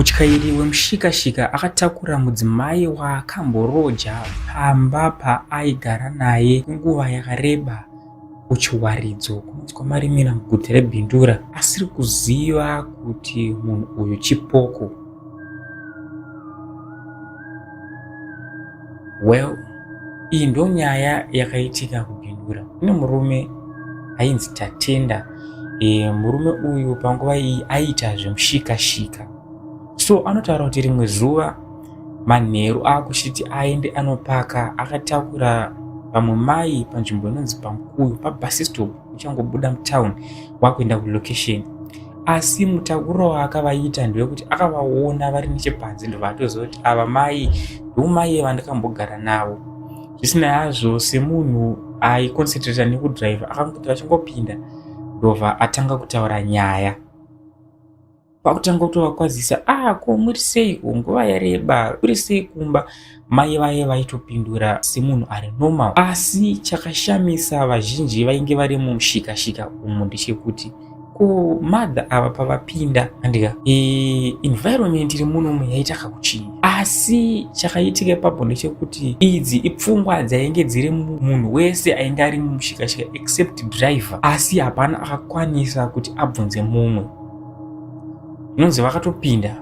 Mutyairi wemushikashika akatakura mudzimai waakamboroja pamba paaigara naye kwenguva yakareba kuChiwaridzo kunonzi kwaMarimira muguta reBindura asiri kuziva kuti munhu uyu chipoko. Well, iyi ndonyaya yakaitika kuBindura. Kune murume ainzi Tatenda. Murume uyu panguva iyi aiita zvemushikashika. So anotaura kuti rimwe zuva manheru akuchiti aende anopaka akatakura vamwe mai panzvimbo inonzi pamukuyu pabus stop uchangobuda mutown wakuenda kulocation. Asi mutakuro waakavaita ndewekuti akavaona vari nechepanze ndobva atoziva kuti ava mai ndomai vandakambogara navo. Zvisina hazvo semunhu aiconcentrata nekudriver akangoti vachingopinda ndobva atanga kutaura nyaya. Kwakutanga kutovakwazisa, ah ko muri seiko nguva yareba kuri sei kumba. Mai vaye vaitopindura semunhu ari normal, asi chakashamisa vazhinji vainge vari mumushikashika umu ndechekuti ko mother ava pavapinda andika environment iri munomu yaita kakuchinja. Asi chakaitika ipapo ndechekuti idzi ipfungwa dzainge dziri munhu wese ainge ari mumushikashika except driver, asi hapana akakwanisa kuti abvunze mumwe. Zvinonzi vakatopinda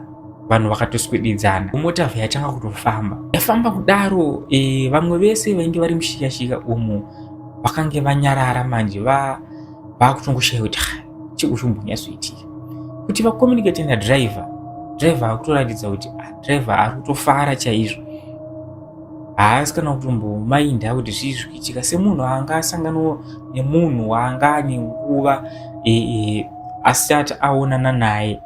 vanhu vakatoswededzana, mota yatanga kutofamba. Yafamba kudaro vamwe vese vainge vari mushikashika umu vakange vanyarara manje vakutongoshaya kuti chikuchimbonyatsoitika kuti vacommunicate nadriver. Driver akutoratidza kuti driver ari kutofara chaizvo, haasi kana kutombomainda kuti zvii zviri kuitika semunhu anga asangana nemunhu waanga ane nguva asati aonana naye.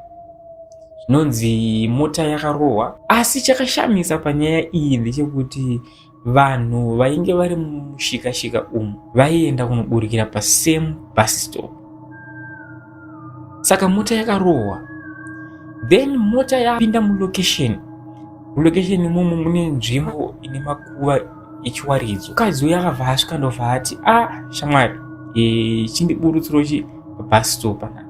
Zvinonzi mota yakarohwa, asi chakashamisa panyaya iyi ndechekuti vanhu vainge vari mushikashika umu vaienda kunoburikira pasame bus stop. Saka mota yakarohwa, then mota yapinda mulocation. Mulocation imomo mune nzvimbo ine makuva echiwaridzo. Mukadzi uyu akabva asvika ndobva ati, ah shamwari, chindiburutsiro chi bus stop panapa.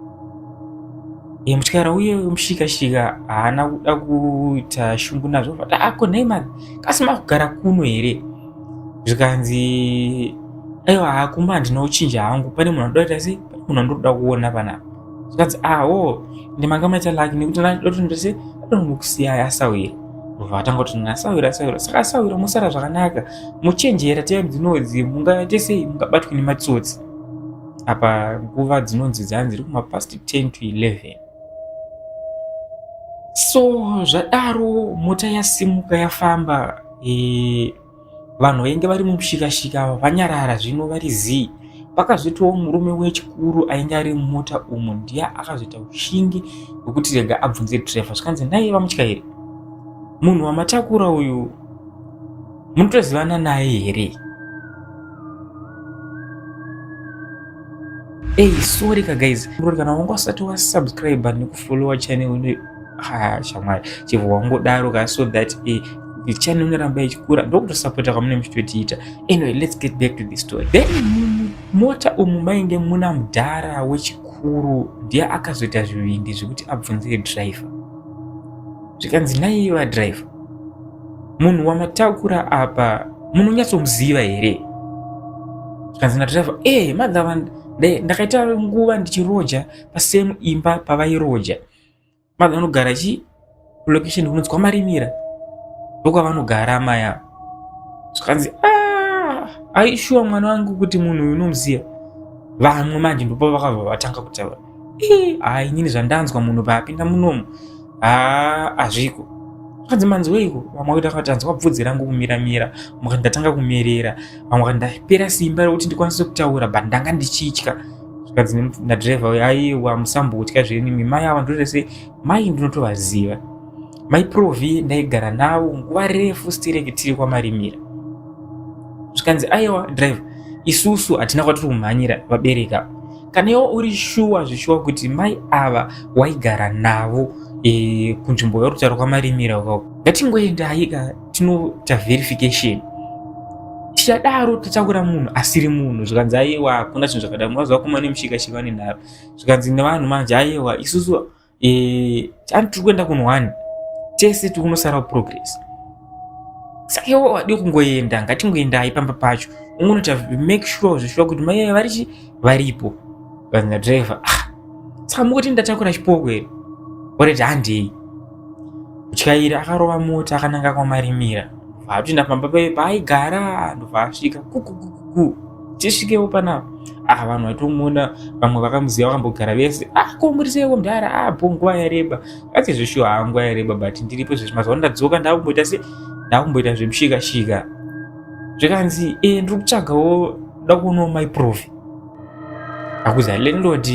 Mutyairi uye wemushikashika haana kuda kuita shungu nazvo, but ko nhai mani, kasi makugara kuno here? Zvikanzi aiwa hakumba handina kuchinja hangu, pane munhu anoda kuita sei, pane munhu anoda kuona panapa. Zvikanzi awo ndimanga maita lucky nekuti ndotoenda sei, ndotonokusiyai asawira. Ndobva atanga kuti asawira asawira, saka asawira musara zvakanaka, muchenjera time dzinodzi mungaite sei, mungabatwe nematsotsi. Apa nguva dzinonzi dzanzi dziri kumapast 10 to 11. So zvadaro mota yasimuka yafamba, vanhu vainge vari mumushikashika ava vanyarara zvino vari zii. Pakazoitawo murume wechikuru ainge ari mumota umu, ndiye akazoita ushingi hwekuti rega abvunze driver. Zvikanzi nhai vamutyairi, munhu wamatakura uyu munotozivana naye here? Hey, sorry ka guys, kana wanga usati wasubscribe nekufollowa channel ino, shamwari chibva wangodaro ka so that the channel inoramba ichikura, ndokutosapota kwamune muchitotiita. Anyway, let's get back to the story. Then mumota umu mainge muna mudhara wechikuru, ndiye akazoita zvivindi zvekuti abvunze driver. Zvikanzi naiva driver, munhu wamatakura apa munonyatsomuziva here? Zvikanzi nadriver, mother, ndakaita nguva ndichiroja pasame imba pavairoja. Mother vanogara chi location kunonzi kwaMarimira, ndokwavanogara amai ava. Zvikanzi aishuwa mwana wangu kuti munhu uyu unomuziva. Vamwe manje ndipo vakabva vatanga kutaura, hai inini zvandanzwa munhu paapinda munomu hazviko. Zvikanzi manzweiko? Vamwe vakuti akati anzwa bvudzi rangu kumiramira, vamwe vakati ndatanga kumerera, vamwe vakati ndapera simba rekuti ndikwanise kutaura, but ndanga ndichitya. Zvikanzi nadriver uyu, aiwa musambotya zvenyu, mai ava ndoita sei, mai ndinotovaziva, mai Provi ndaigara navo nguva refu stereki tiri kwaMarimira. Zvikanzi aiwa driver, isusu hatina kwatiri kumhanyira vabereki ava. Kana iwe uri shuwa zvishuwa kuti mai ava waigara navo kunzvimbo yorutauro kwaMarimira ukako, ngatingoendai ka tinoita verification. Tichadaro tatakura munhu asiri munhu. Zvikanzi aiwa hakuna chinhu zvakadaro, munoziva kuma nemushikashika vane nharo. Zvikanzi nevanhu manje aiwa isusu tiri kuenda kunhu one. Tese tikunosara kuprogress. Saka iwe wadii kungoenda, ngatingoendai pamba pacho. Ungonoita make sure zveshuwa kuti mai varichi varipo. Vanhu driver, ah, saka mukuti ndatakura chipoko here? Already handei. Mutyairi akarova mota akananga kwamarimira. Ndobva apinda pamba paye paaigara ndobva asvika kukukuku. Tisvikewo panapa. Ah, vanhu vaitomuona vamwe vakamuziva vakambogara vese. Ah, ko muri seiko mudhara? Ah, bo nguva yareba. Ati zveshuwa haa nguva yareba but ndiripo zvezvi mazuva ndadzoka ndakumboita se ndakumboita zvemushika shika. Zvikanzi eh ndiri kutsvagawo da kuonawo mai Profi. Akuza landlord.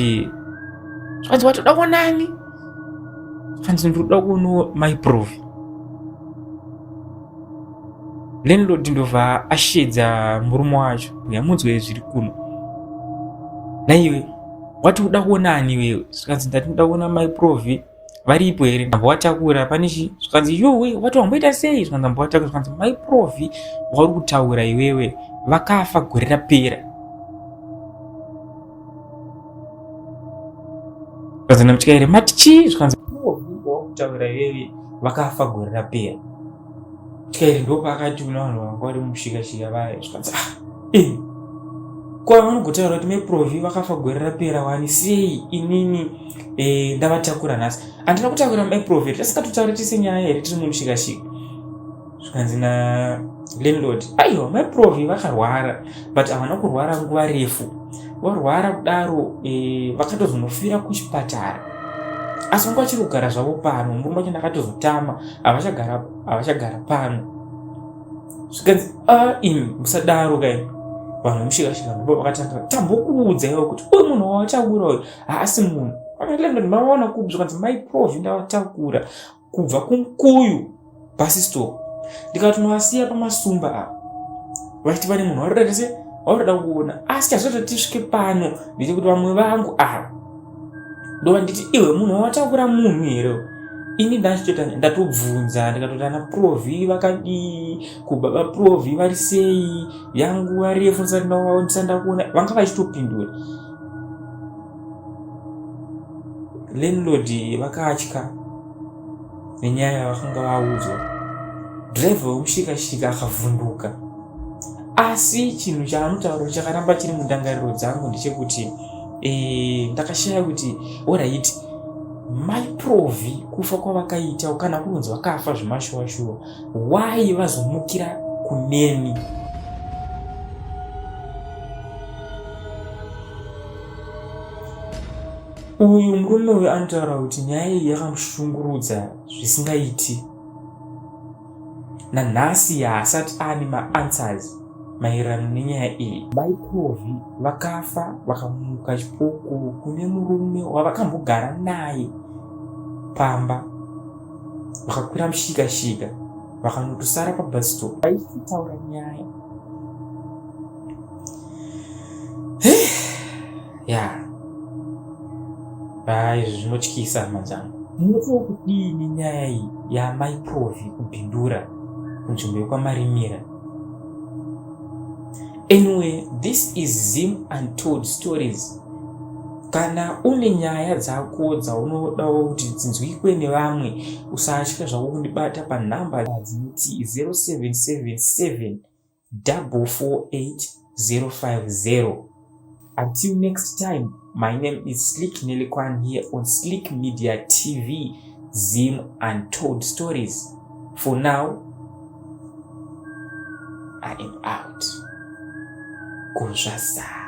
Zvikanzi watoda kuonani? Zvikanzi ndiri kuda kuonawo mai Profi. Landlord ndobva ashedza murume wacho yamunzwe zviri kuno. Naiwe wati uda kuona ani iwewe? Zvikanzi ndati ndoda kuona mai Provi varipo here? Ndambovatakura pane chi zvikanzi yowe wati wamboita sei? Zvikanzi ndambovatakura zvikanzi mai Provi wauri kutaura iwewe vakafa gore rapera. Zvikanzi namutyairi mati chii? Zvikanzi Provi wauri kutaura iwewe vakafa gore rapera. Mutyairi ndopaakati kuna vanhu vanga vari mushikashika vaya zvikanzi ah eh ko vanogotaura kuti meprovi vakafa gore rapera wani sei inini eh, ndavatakura nhasi handina kutakura meprovi tasingatotaura tise nyaya here tiri mumushikashika zvikanzi na landlord aiwa meprovi vakarwara but havana kurwara nguva refu varwara kudaro eh, vakatozonofira kuchipatara asi vanga vachiri kugara zvavo pano murume wacho ndakatozotama havachagara havachagara pano zvikanzi a imi musadaro kai vanhu vemushikashika ndipo vakatanga tambokuudza iwe kuti uyu munhu wawatakura uyu haasi munhu vakalandoni mavaona kupi zvikanzi mai provi ndavatakura kubva kumkuyu bus stop ndikati unovasiya pamasumba apa vachiti pane munhu waroda tese waroda kuona asi chazota tisvike pano ndechekuti vamwe vangu ava ndova nditi iwe munhu wawatakura munhu here ini ndachitota ndatobvunza ndikatoti ana provi vakadii kubaba provi vari sei yanguva refu ndisati ndakuona vanga vachitopindura landlord vakatya nenyaya yavakanga vaudzwa driver wemushikashika akavhunduka asi chinhu chaanotaura chakaramba chiri mundangariro dzangu ndechekuti e, ndakashaya kuti orit mai provi kufa kwavakaita kana kunonzi vakafa zvemashuwashuwa why vazomukira kuneni uyu murume uyu anotaura kuti nyaya iyi yakamushungurudza zvisingaiti nanhasi haasati aane maanswers maererano nenyaya iyi. Mai Provi vakafa vakamuka chipoko kune murume wavakambogara naye pamba vakakwira mushikashika vakanotosara pabus stop vaitotaura nyaya ya haa izvi zvinotyisa hama dzangu munotiwo kudii nenyaya iyi yamai provi kubhindura kunzvimbo yekwamarimira anyway this is zim untold stories kana une nyaya dzako dzaunodawo kuti dzinzwikwe nevamwe usatya zvako kundibata panhamba dzinoti 0777 448050. Until next time, my name is Slick Nelikwan here on Slick Media TV, Zim Untold Stories. For now, I am out. Kuzvasa.